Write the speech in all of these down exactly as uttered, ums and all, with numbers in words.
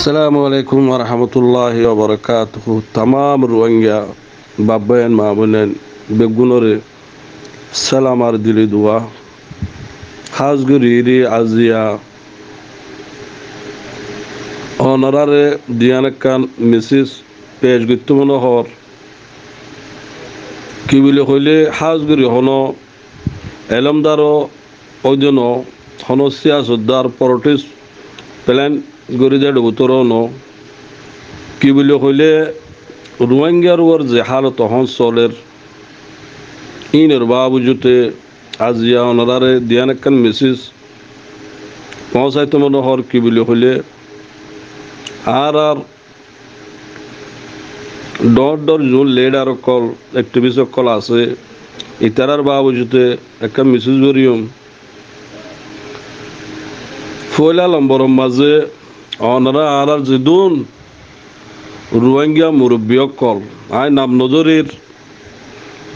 Assalamu alaikum warahmatulláhi wabarakátuhu. Tamám Ruáingga baf báiyain, maa bóinain beggúnoré sálam ar dili duwa. Hás gorí eri aziya onoráre diyan ekkán message pec goittó mone hoór. Ki buli hoilé, hás gorí honó elómdar óido no, honó siyasotdar protest plan gorí dé bútore no. Ki buli hoilé, Ruáinggar uore ze hálot ehón solér, íinor baabujute aziya onoráre diyan ekkán message foóñsaitó mone hoór. Ki buli hoilé, añárar dhoóñr dhoóñr zuún lidhar ókkol, ekthibis ókkol asé, itarár baabujute ekkán message goríyum. Foóila lomboror mazé onorá añárar zedún Ruáingga murubbi ókkol, aññí nam nodórir,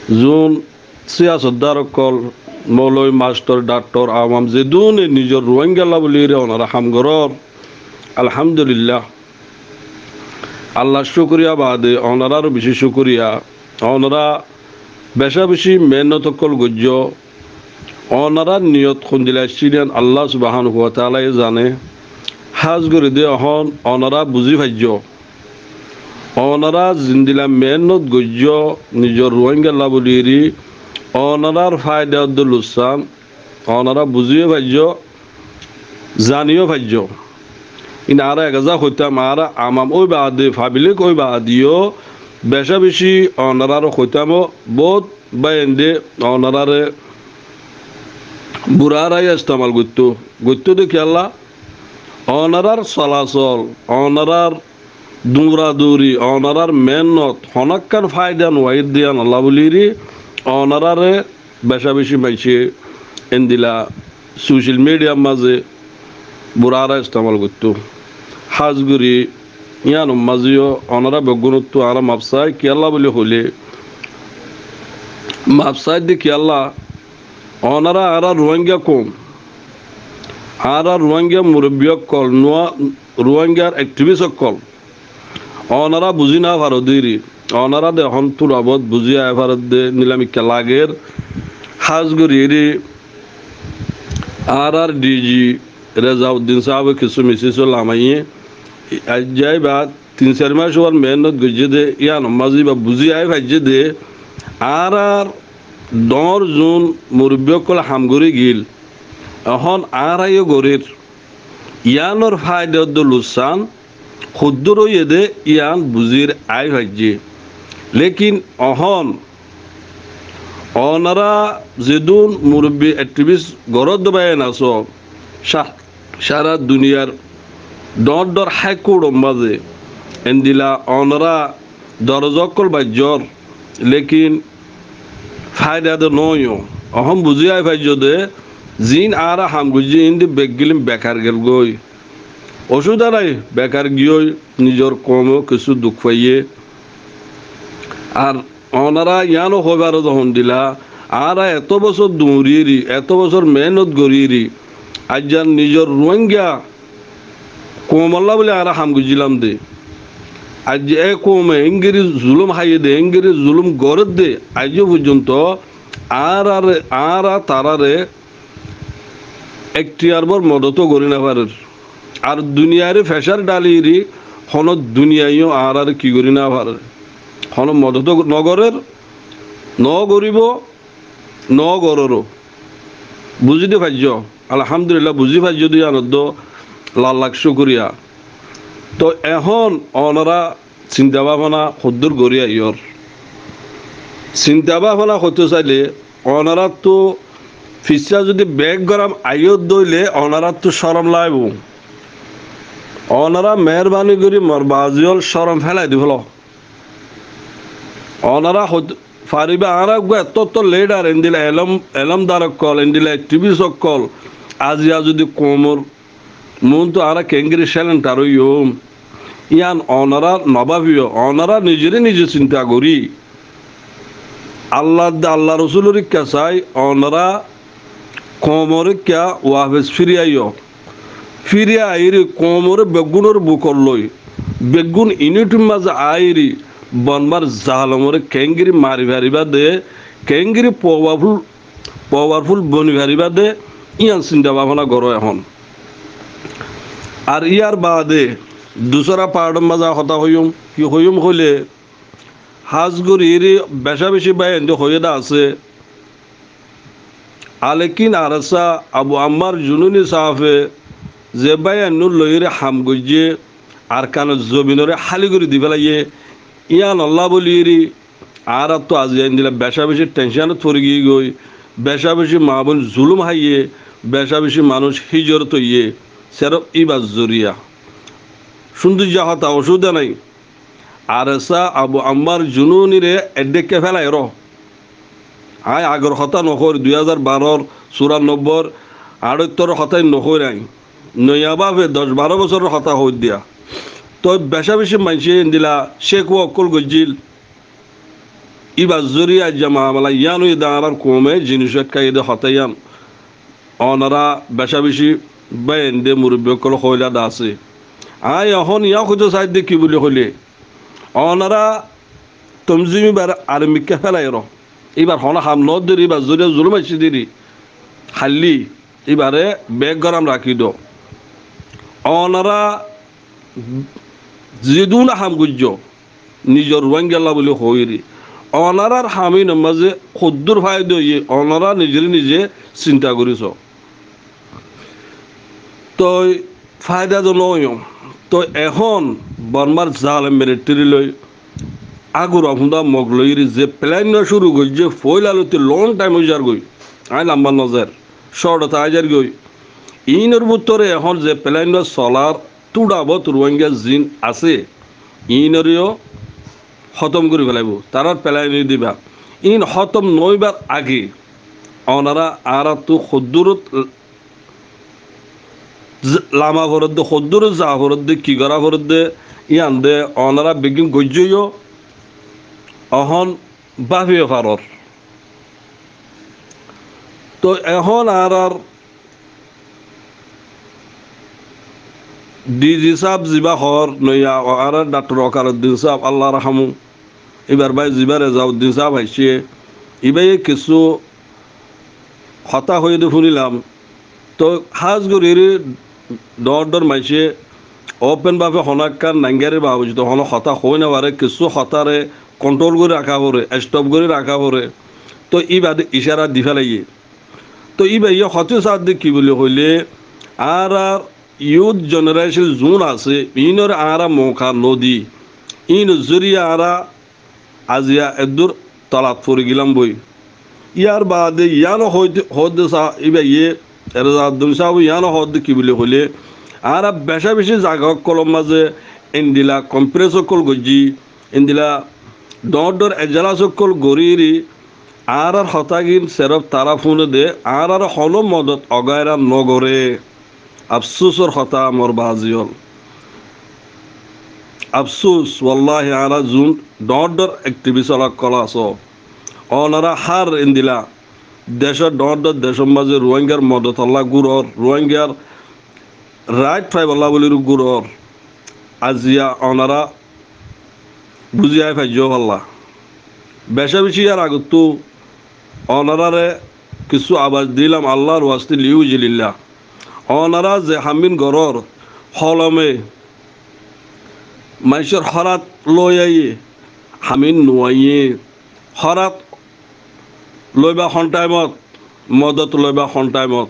zuún siyasotdar ókkol, moulovi, mastor, dhaktor, awam zedúne nizor Ruáinggalla bulíre onorá ham gorór, alhamdulillah. Allar cúkuriya baade onoráro bicí cúkuriya. Onorá becá-becí meénnot ókkol goijjó. Onorár niyot hondila aiccíl yián Allah subhanahu wa taalaye zane. Hás gorí dé ehón onorá buzí faijjó. Onorá zendila meénnot goijjó nizor Ruáinggalla bulíri, onorár faida edde lussán onorá buzíyo faijjó, zaniyo faijjó. Ín añára ek aza hoitám, añára amam ói baade, fablik ói baade yó becá-becí onoráro hoitám, boóut báiyainde onoráre burá aráiya estemal goittó. Goittó dé kiyólla? Onorár solasol, onorár duñra-duñri, onorár meénnot honókkan faida nuaiyér dé yíanolla bulíri onoráre becá-becí maincé endila social midiyar mazé burá ará estemal goittó. Hás gorí yíanor mazé yó onorá beggúnottú añára maf saái, kiyólla buli hoilé, maf saái dé kiyólla, onorá añára Ruáingga koum, añára Ruáingga murubbi ókkol, nuwa Ruáinggar ekthibis ókkol, onorá buzí nofaró dé eri, onorá dé ehón túra boóut buzí aái faredde endila mikká lager. Hás gorí eri añárar D G Rezauddin sábe kissú message lamaiye, aijja íba tin sair mac uwar meénnot goijjé dé, yíanor mazé íba buzí aái faijjé dé, añárar dhoóñr zuún murubbi ókkol ham gorí giíl, ehón añára yó gorír. Yíanor faida edde lussán hoddúr óiye dé yían buzír aái faijjé. Lékin ehón onorá zedún murubbi ekthibis goródde báiyain asó, cá-, cára duniyar dhoóñr dhoóñr háikurthor mazé endila onorá doroza ókkol baijjór, lékin faida de nóoiyo. Ehón buzí aái faijjó dé, ziín añára ham goijjí, iín de beggílim bekar gelgói. Ocúbida nái, bekar giyói, nizor koumó kissú duk faiyé. Ar onorá yíano hoói faróde hondila, añára eto bosór duñriyéri, eto bosór meénnot goríyéri, aijja nizor Ruáingga koumollá bóli añára ham goijjílam dé. Aijja e koume éngeri zulúm háiye dé, éngeri zulúm gorédde, aijjó foijjonto añáráre, añára taráre ektiyar bór modot ó gorí nofarér. Ar duniyairé fecár dhaliyéri honó duniyai yó añáráre ki gorí nofarér, honó modot ó nogorér, nogoríbou, nogorór ó. Buzí dé faijjó, alhamdulillah, buzí faijjó dé yíanoddó lak lak cúkuriya. Toóu ehón onorá sinta báfana hoddúr gorí aiyór. Sinta báfana hoitó sailé onoráttu fissá zudi bek goram aiyódde óile onoráttu córom laibou. Onorá meérbani gorí mor bazi ól córom félai di félo. Onorá hoit-, faribá añára eggúa ettótto lidhar, endila elóm, elómdar ókkol, endila ekthibis ókkol, aziya zudi koumor muúntu añára keéngori célenthar óiyum, yían onorá nobáfiyo, onorá nizoré nize sinta gorí, Alla edde Allar Rosúlor ikká sai, onorá koumor ikká wafes fíri aiyó. fíri aiyóre koumoré beggúnor bukor loi, beggún initir mazé aiyóre Bormar zalomoré keéngori mari faribá de, keéngori powerful, powerful boni faribá de, yían sinta báfona goró ehón. Ar yíar baade dusára partor mazé hotá hoiyúm, ki hoiyúm hoilé, hás gorí eri becá-becí báiyain de hoiyé de asé. Alekin ARSA Abu Ammar Jununi sáfe ze báiyain loiyóre ham goijjé, Arkanor zominoré háli gorí di félaiyé, yíanolla bóli eri añáráttu aziya endila becá-becí thenshánot fori giyé goi, becá-becí maa-boin zulúm háiye, becá-becí manúic híjorot óiye, serof íbar zoriya. Cúndujja hotá, ocúbida nái. ARSA Abu Ammar Jununiré eddekká félai ró. Aññí agor hotá nohoóir, dui házar baror, surannobbóir, añçáttoror hotá nohoóir aññí. Noiya báfe doc baró bosóror hotá hoóiddiya. Toi becá-becí maincé endila cékuwa ókkol goijjíl. Íbar zoriya aijja mamala yían óiye de añárár koume zinis ekkáiye de hotá yían. Onorá becá-becí báiyain de murubbi ókkol hoóila de asé. Aññí ehón yían hoitó saidde ki buli hoilé, onorá tonzim íbar armikká félai ró. Íbar honó ham noódde eri, íbar zoriya zulúm aiccé de eri. Háli íbaré bek goram rakí do. Onorá zedúna ham goijjó, nizor Ruáingalla buli hoóiri. Onorár ham inor mazé hoddúr faida óiye, onorá nizoré nize sinta gorí soó. Toi faida to nóoiyó. Toi ehón Bormar zalem militeri loi Agura fúnda Mog loiyóre ze pelainná cúru goijjé, foóila lóti long thaim ói zargói. Aññí lamba nozair, cótota aái zargói. Iínor bútore ehón ze pelainná solar túça bóut Ruáinga ziín asé, iínoreyó hótom gorí félaibóu. Tarár pelain óiye de íba. Iín hótom noóibar age onorá añáráttu hoddúrot z-, lama foredde, hoddúrot zaa foredde, ki gorá foredde, yían de onorá beggín goijjó yó, ehón báfi yó farór. Toi ehón añárár D G sáb zibá hoór, noiya añárár dhaktor Okaruddin sáb, Allah rahamu, íbar bái zibá Rezauddin sáb aiccé, íbayé kissú hotá hoiyé de fúnilam. Toi hás gorí eri dhoóñr dhoóñr maincé open báfe honó ekkán naingárir baabujute honó hotá hoói nofaré, kissú hotáre kontrol gorí raká foré, estop gorí raká foré. Toi íba de icára di félaiyé. Toi íbayé hotá saádde ki buli hoilé, añárár youth generation zuún asé, iínoré añára mouka nodi, iínor zoriya añára aziya eddúr tolat fori gelám boi. Yárbaade yíano hoóide, hoóde sa íbayé, Rezauddin sábu yíano hoóde ki buli hoilé, añára becá-becí zaga ókkolor mazé endila konferens ókkol goijjí, endila dhoóñr dhoóñr ejelas ókkol goríri, añárár hotágin serof tará fúne de, añáráre honó modot ogáira nogoré. Afsúsor hotá mor baázi ól. Afsús, walláhi, añára zuún dhoóñr dhoóñr ekthibis ókkol asó, onorá hár endila decór dhoóñr dhoóñr decór mazé Ruáingar modotollá gúror, Ruáingar rait faibollá bóli gúror. Aziya onorá búzi aái faijjó falla. Becá-becí yíar agottú onoráre kissú abas dilam, Allar waste, liujilillah. Onorá ze hamín gorór, holome maincór hórat loi aiyé, hamín nuaiyé, hórat loibá hon thaimot, modot loibá hon thaimot,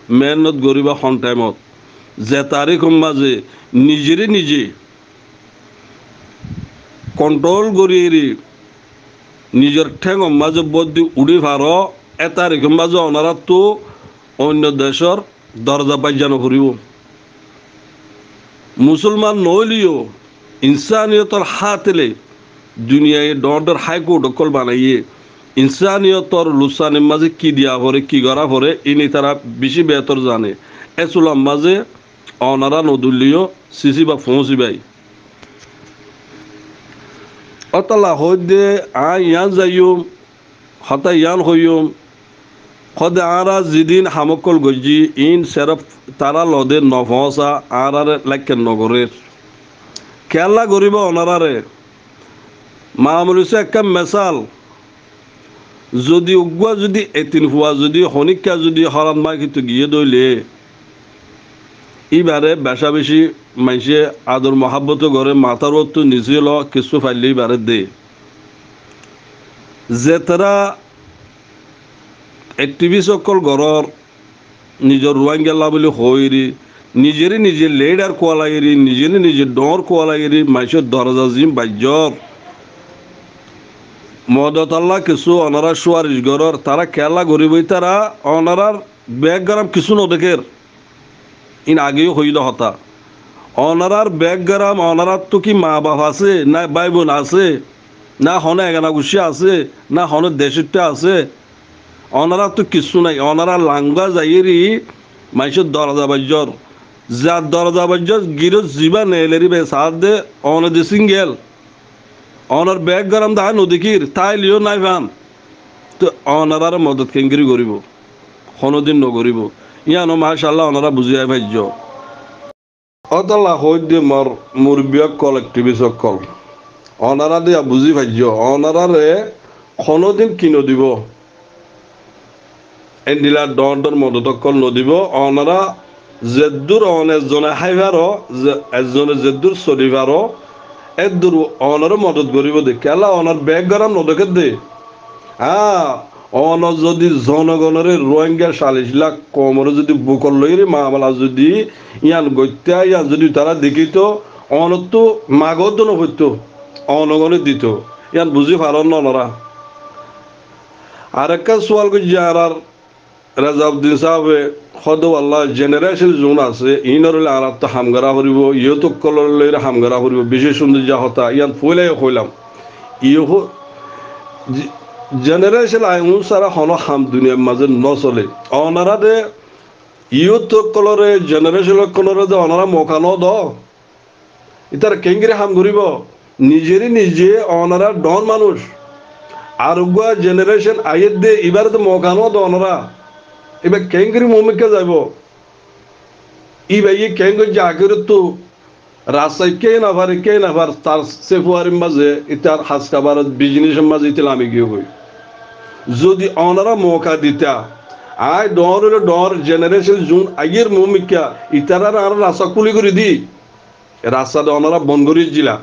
meénnot goríba hon thaimot, ze tarikor mazé nizeré nize kontrol goríri nizor théngor mazé boddi uçí faró, é tarikor mazé onoráttu oinno decór dorza baijja noforibóu. Musúlman noóileyó insániyotor háatile duniyaye dhoóñr dhoóñr háikort ókkol banaiyé, insániyotor lussanir mazé ki diya foré, ki gorá foré, iín ítara bicí beétor zane. É sular mazé onorá nodúilleyó sisíba foóñsibái. Ótolla hoóidde aññí yián zaiyum, hotá yián hoiyum, Hóde añára zidin ham ókkol goijjí, iín serof tará lode nofoóñsa, añáráre láikka nogorér. Kiyólla goríbou onoráre? Mamuli só ekkán mesal, zodi uggúa zodi etin fua zodi honíkka zodi hórat mákito giyé dóile, íbaré becá-becí maincé ador muhábboto goré, matár uottú nisé ló, kissú faillé íbaré dé. Zetará ekthibís ókkol gorór, nizor Ruáingalla buli hoóiri, nizeré nize leédhar kuwalairi, nizeré nize dhoóñr kuwalairi, maincór doroza zin baijjór. Modot alla kissú onorá cúwaric gorór, tará kiyólla goríbou ítara, onorár beggóram kissú nodéker. Iín ageyó hoiyí dé hotá. Onorár beggóram, onoráttu ki maa-baf asé, ná bái-boin asé, ná honó egana guccí asé, ná honó decótta asé? Onoráttu kissú nái, onorá langúa zaiyéri maincór doroza baijjór. Zar doroza baijjór, girós zibá neeléri be saádde, one de síngel. Onor beggóram de aññí nodekír, táile yó nái fán. Te onoráre modot keéngori goríbou? Honódin nogoríbou. Yíano macálla onorá buzí aái faijjó. Ótolla hoóidde mor murubbí ókkol, ekthibís ókkol, onorá de yá buzí faijjó, onoráre honódin ki nodibóu? Endila dhoóñr dhoóñr modot ókkol nodibóu. Onorá zeddúr one ezzone hái faró, ze-, ezzone zeddúr soli faró, éddur onoré modot goríbou dé. Kiyólla onor beggóram nodéker dé. Añá, onor zodi zonogonoré, Ruáinga callic lák koumoré zodi bukot loiyóre mamala zodi yían goittá, yían zodi tará dekítou, onottú magóddo nofoittóu, onogone ditou. Yían buzí farónna onorá? Arekkán suwal goijjé añárár Rezauddin sábe, hóde walla jenerécon zuún asé, iínoré loi añáráttu ham gorá foribóu, yut ókkolóre loi ham gorá foribóu, bicí cúndor hotá, yían foóila yó hoóilam. Yó hó-, je-, jenerécon aiyé uún sára honó ham duniyair mazé nósole. Onorá de yut ókkolóre, jenerécon ókkolóre de onorá mouka nódo. Ítara keéngori ham goríbou? Nizeré nize onorá dhoóñr manúic. Ar uggúa jenerécon aiyér dé, ibáre de mouka nódo onorá. Ibá keéngori muúmikká zaibou? Íbayé keéngori zagoróttu rasta ikká nofar, ikká nofar, tar séfuarir mazé, ítar haskabarot, biznesor mazé íte lami giyói. Zodi onorá mouka dita, aññí dhoóñr óile dhoóñr jenerécon zuún aiyér muúmikká, ítaráre añára rasta kúli gorí di. Rasta de onorá bon gorí zila.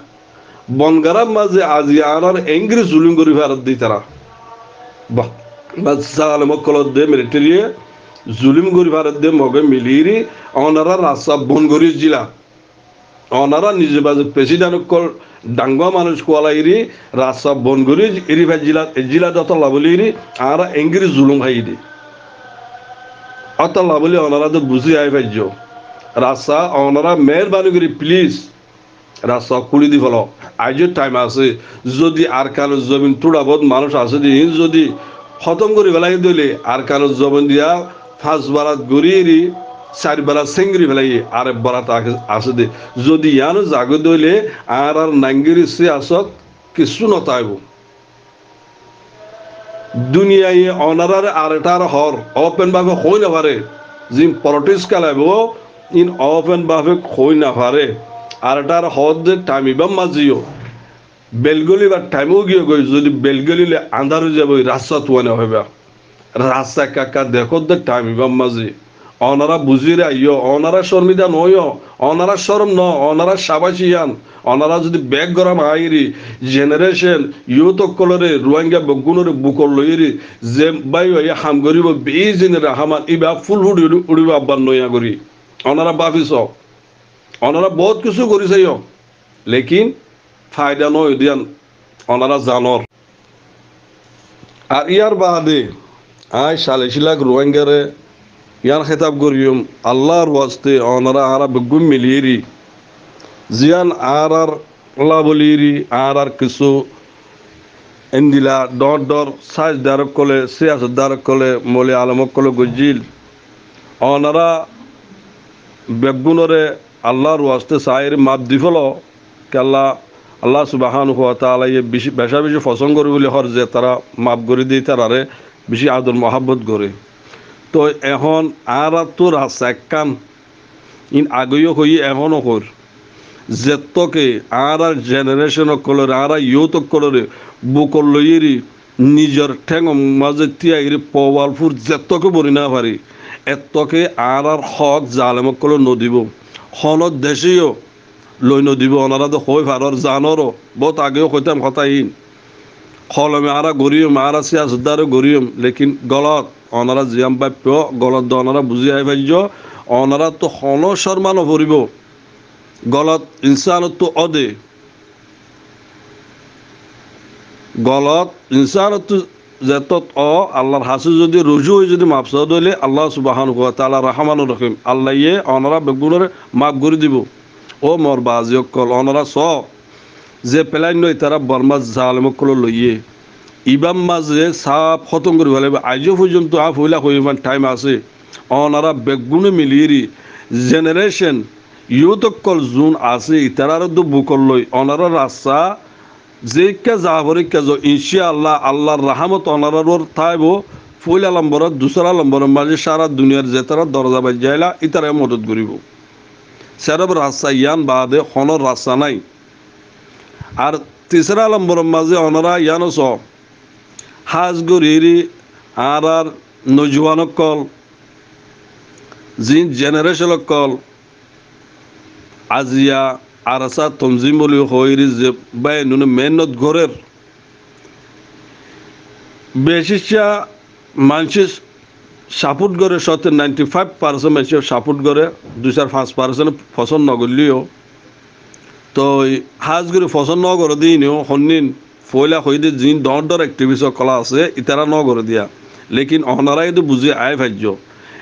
Bon gorár mazé azi añáráre eéngori zulum gorí faredde ítara. Ba, ba zalem ókkolór de militariye zulum gorí faredde Mogé miliyóre onorá rasta bon gorí zila. Onorá nize baze president ókkol dhangúa manúic kuwalaiyóre rasta bon gorí eri faijjila, ejjila de ótolla bóliyoré añára eéngori zulum háiyi de. Ótolla bóli onorá de buzí aái faijjó. Rasta onorá meérbani gorí please rasta kúli di felo. Aijjó thaim asé. Zodi Arkanor zobin túra boóut manúic asé de, iín zodi hótom gorí felai dóile, Arkanor zobin diya fañs barat gorí eri, sair barat séngori felaiye, ar ek barat ake-, asé de. Zodi yiáno zagói dóile, añárár naingori síyasot kissú notáibou. Duniyaiye onoráre ar etar hoór, open bafe hoói nofare, zin protest kelaibou, in open bafe hoói nofare. Ar etar hoódde thaim ibár mazé yó, bel gólibar thaim ói giyói, zodi bel gólile andár ói zaiboi, rasta tuwá nofaibá. Rasta ekka ekka dekódde thaim ibár mazé. Onorá buzíre aiyó, onorá córmida noóiyo, onorá córom noó, onorá cabáci yián, onorá zodi bek gorom aáiyeri, jenerécon, yut ókkolóre, Ruáinga beggúnoré bukot loiyóre, ze báiyo aiyé ham goríbou, biízine raháman, íba fúl fúçi uçí-, uçíbou abbar noiya gorí. Onorá báfi soó. Onorá boóut kissú gorí saiyó, lékin faida nóoiyo de yián onorá zanór. Ar yárbaade aññí callic lák Ruáingare yián hétab goríyum, Allar waste onorá añára beggún miliyéri, ziyán añárálla bóliyéri, añárár kissú endila dhoóñr dhoóñr sáaisdar ókkolé, síyasotdar ókkolé, moli alem ókkolé goijjíl, onorá beggúnoré Allar waste saáiyeri maf di félo, kiyólla Allah subhánahu wa taalaye bicí, becá-becí fosón goré bóli hoór ze tará maf gorí de ítararé bicí ador muhábbot goré. Toi ehón añáráttu rasta ekkán, in ageyó hoiyí, ehóno hoóir. Zettóke añárár jenerécon ókkolóre, añárár yut ókkolóre bukot loiyéri nizor théngor mazé tíyaiyéri powalfur zettóke boni nofarí, ettóke añárár hók zalem ókkolé nodibóu. Honó decé yó loi nodibóu, onorá de hoói farór, zanór, bóut ageyó hoitám hotá iín. Kolome añára goríyum, añára síyasotdare goríyum, lékin golot, onorá ziyán báippó, golot de onorá buzí aái faijjó, onoráttu honó córma noforibóu. Golot insánottú óde, golot insánottú zettót ó, Allar hasé zodi rujú ói zodi maf soóde óile, Allah subhánahu wa taala rahámanur rahím, Allaye onorá beggúnoré maf gorí dibóu. Ó mor bazi ókkol, onorá soó, ze peláinno itará Bormár zalem ókkolór loiyé, ibár mazé sáf hótom gorí felaibóu. Aijjó foijjonto aññí foóila hoiyé fán thaim asé. Onorá beggúne miliyéri jenerécon, yut ókkol zun asé, itaráre dó bukot loi onorá rasta zeikka za foré ikká zo, incáalla Allar rahámot onorár uore táibou. Foóila lomborot, dusára lomboror mazé sára duniyar zetará doroza baijjaila, ítaraye modot goríbou. Serof rasta yián baade honó rasta nái. Ar tisára lomboror mazé onorá yiáno soó, hás goríri añárár nojuwan ókkol, ziín jenerécon ókkol, aziya ARSA tonzím buli hoóiri ze báiyainúne meénnot gorér, becíccá maincé sapót goré, cótte nainti fáif parsent maincé sapót goré, dui sair fañs parsente fosón nogoillé yó. Toi hás gorí fosón nogoré dé iíne yó honnín, foóila hoiyí dé ziín dhoóñr dhoóñr ekthibis ókkol asé, itará nogoré diya. Lékin onorá yó de buzí aái faijjó.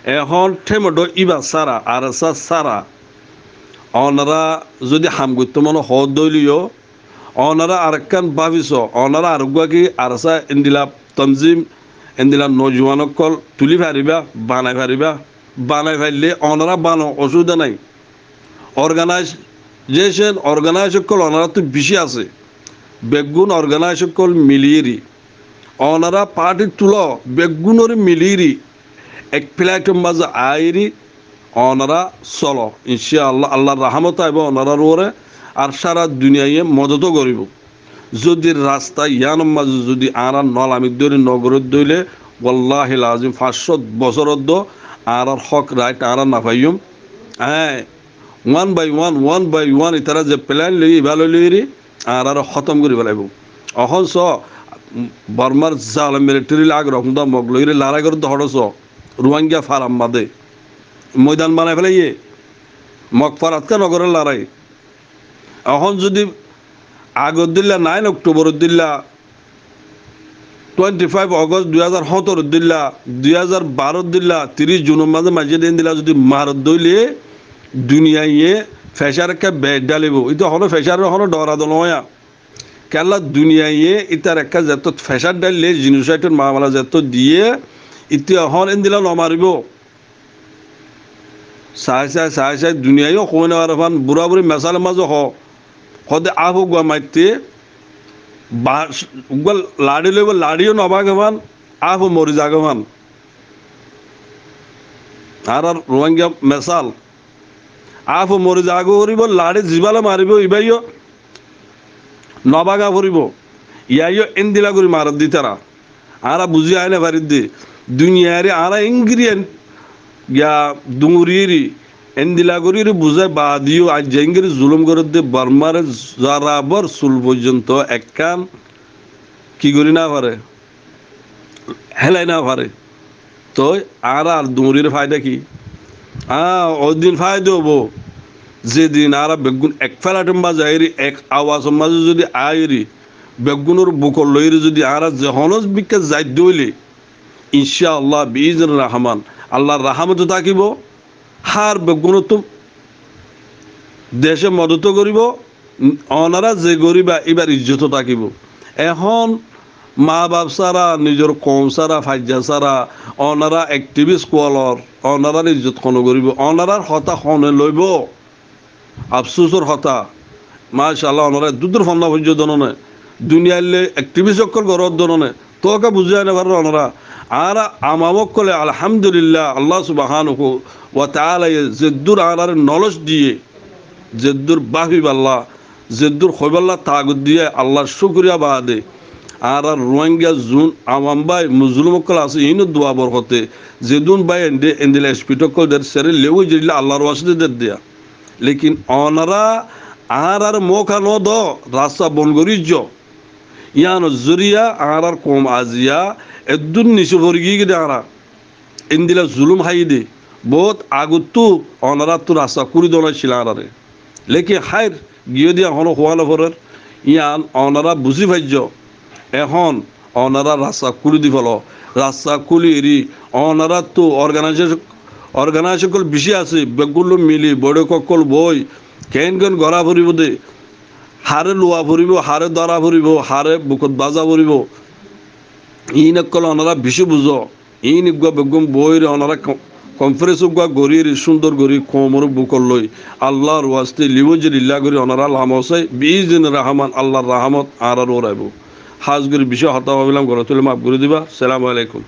Ehón thémodhó íba sára, ARSA sára, onorá zodi ham goittó mone hoódde óile yó, onorá arekkán báfi soó, onorá areggúa ki ARSA endila tonzím, endila nojuwan ókkol tulí faribá, banai faribá? Banai faillé onorá bano, ocúbida nái. Organaizécon, organaizécon ókkol onoráttu bicí asé. Beggún organaizécon ókkol miliyéri onorá parthi tuló, beggúnoré miliyéri ek felaitor mazé aáiyeri onorá solo. Incáalla Allar rahámot aibóu onorár uore, ar sára duniyaiye modot ó goríbou. Zodi rasta yiánor mazé zodi añára nolami dóri nogoródde óile, wallahil azim, fañs cót bosór oddó añárár hók rait añára nofaiyúm. Eé, one by one, one by one, itará ze peláin loiyé, ibá loi loiyéri añáráre hótom gorí felaibóu. Ehón soó, Bormár zalem militeri loi age rokom dá Mog loiyéri larái gorédde hoçé soó, Ruáingga farar mazé moidan banai felaiyé, Mog farat ká nogoré larái. Ehón zodi agor dilla, nain Okthobor dilla, tuenti faif Ogost dui házar hóñtoro dilla, dui házar baró dilla, tiríc Junor mazé maijjé dé endilla zodi maredde óile, duniyaiye fecar ekká bec dhalibóu. Íte honó fecar, honó dhora dol noóiya. Kiyólla duniyaiye ítar ekká zettót fecar dháille, jinosaidor mamala zettót diyé, íte ehón endilla nomaribóu. Sai sai, sai sai, duniyai yó hoói nofaré fán, buraburi mesalor mazé hoó. Hoódde áf uggúa maitté, ba-, uggúa laçí loibóu, laçí yó nobáge fán, áf mori zagói fán. Añárár Ruáingga mesal. Áf mori zagói foribóu, laçí zibálla maribóu, ibá yó nobága foribóu. Yá yó endilla gorí maredde ítara. Añára buzí aái nofaridde. Duniyaire añára engiri en, yá, duñriyeri, endilla goríyeri buzái baade yó aijja engiri zulum gorédde Bormáre zorabor sul foijjonto ekkán ki gorí nofaré, hélai nofaré. Toi añára ar duñriyeri faida ki? Añára óidin faida óibou, zedin añára beggún ek felaitor mazé aiyéri, ek awasor mazé zodi aiyéri, beggúnor bukot loiyéri zodi añára ze honó bikká zaidde óile, incáalla, biizne Rahman, Allar rahámot ó tákibou, hár beggúnottú decé modot ó goríbou, onorá ze goríba íbar izzot ó tákibou. Ehón maa baf sára, nizor koum sára, faijja sára, onorá ekthibis kualor, onorár izzot hone goríbou, onorár hotá hone loibóu? Afsúsor hotá. Macálla, onorá eddúr fonná foijjó dónone, duniyailloi ekthibis ókkol gorór dónone, tóka buzí aái nofaré onorá. Añára awam ókkole alhamdulillah, Allah subhanahu wa taala ye zeddúr añáráre knowledge diyé, zeddúr báfibálla, zeddúr hoibálla taagut diyé, Allar cúkuriya baade añárar Ruáingga zun awam bái mozlum ókkol asé, iínor dua borkote zedún bái ende endilla speed ókkol der, sere lewé zerilla Allar waste der diya. Lekin onorá añáráre mouka no do, rasta bon gorí zo. Yíanor zoriya añárar koum aziya eddúr nise fori giyé goi de, añára endilla zulum háiyi de. Bout agottú onoráttu rasta kúri dona accíl añáráre. Lekin háir giyé de, ehón hoó no forer. Yían onorá buzí faijjó. Ehón onorá rasta kúli di felo. Rasta kúli eri onoráttu organization, organization ókkol bicí asé, beggún loi mili boiçók ókkol boói keén keén gorá foribó de, haré luwa foribó, haré dóra foribó, haré bukot baza foribó. Iín ókkol onorá bicí buzó. Iín eggúa beggún boóire onorá ko-, konferens eggúa goríre cúndor gorí koumor bukot loi Allar waste liwózililla gorí onorá lamosai biizin Rahman, Allar rahámot añáráre uoraibó. Hás gorí bicí hotá hoóilam, gorot óile maf gorí diba. Assalamu alaikum.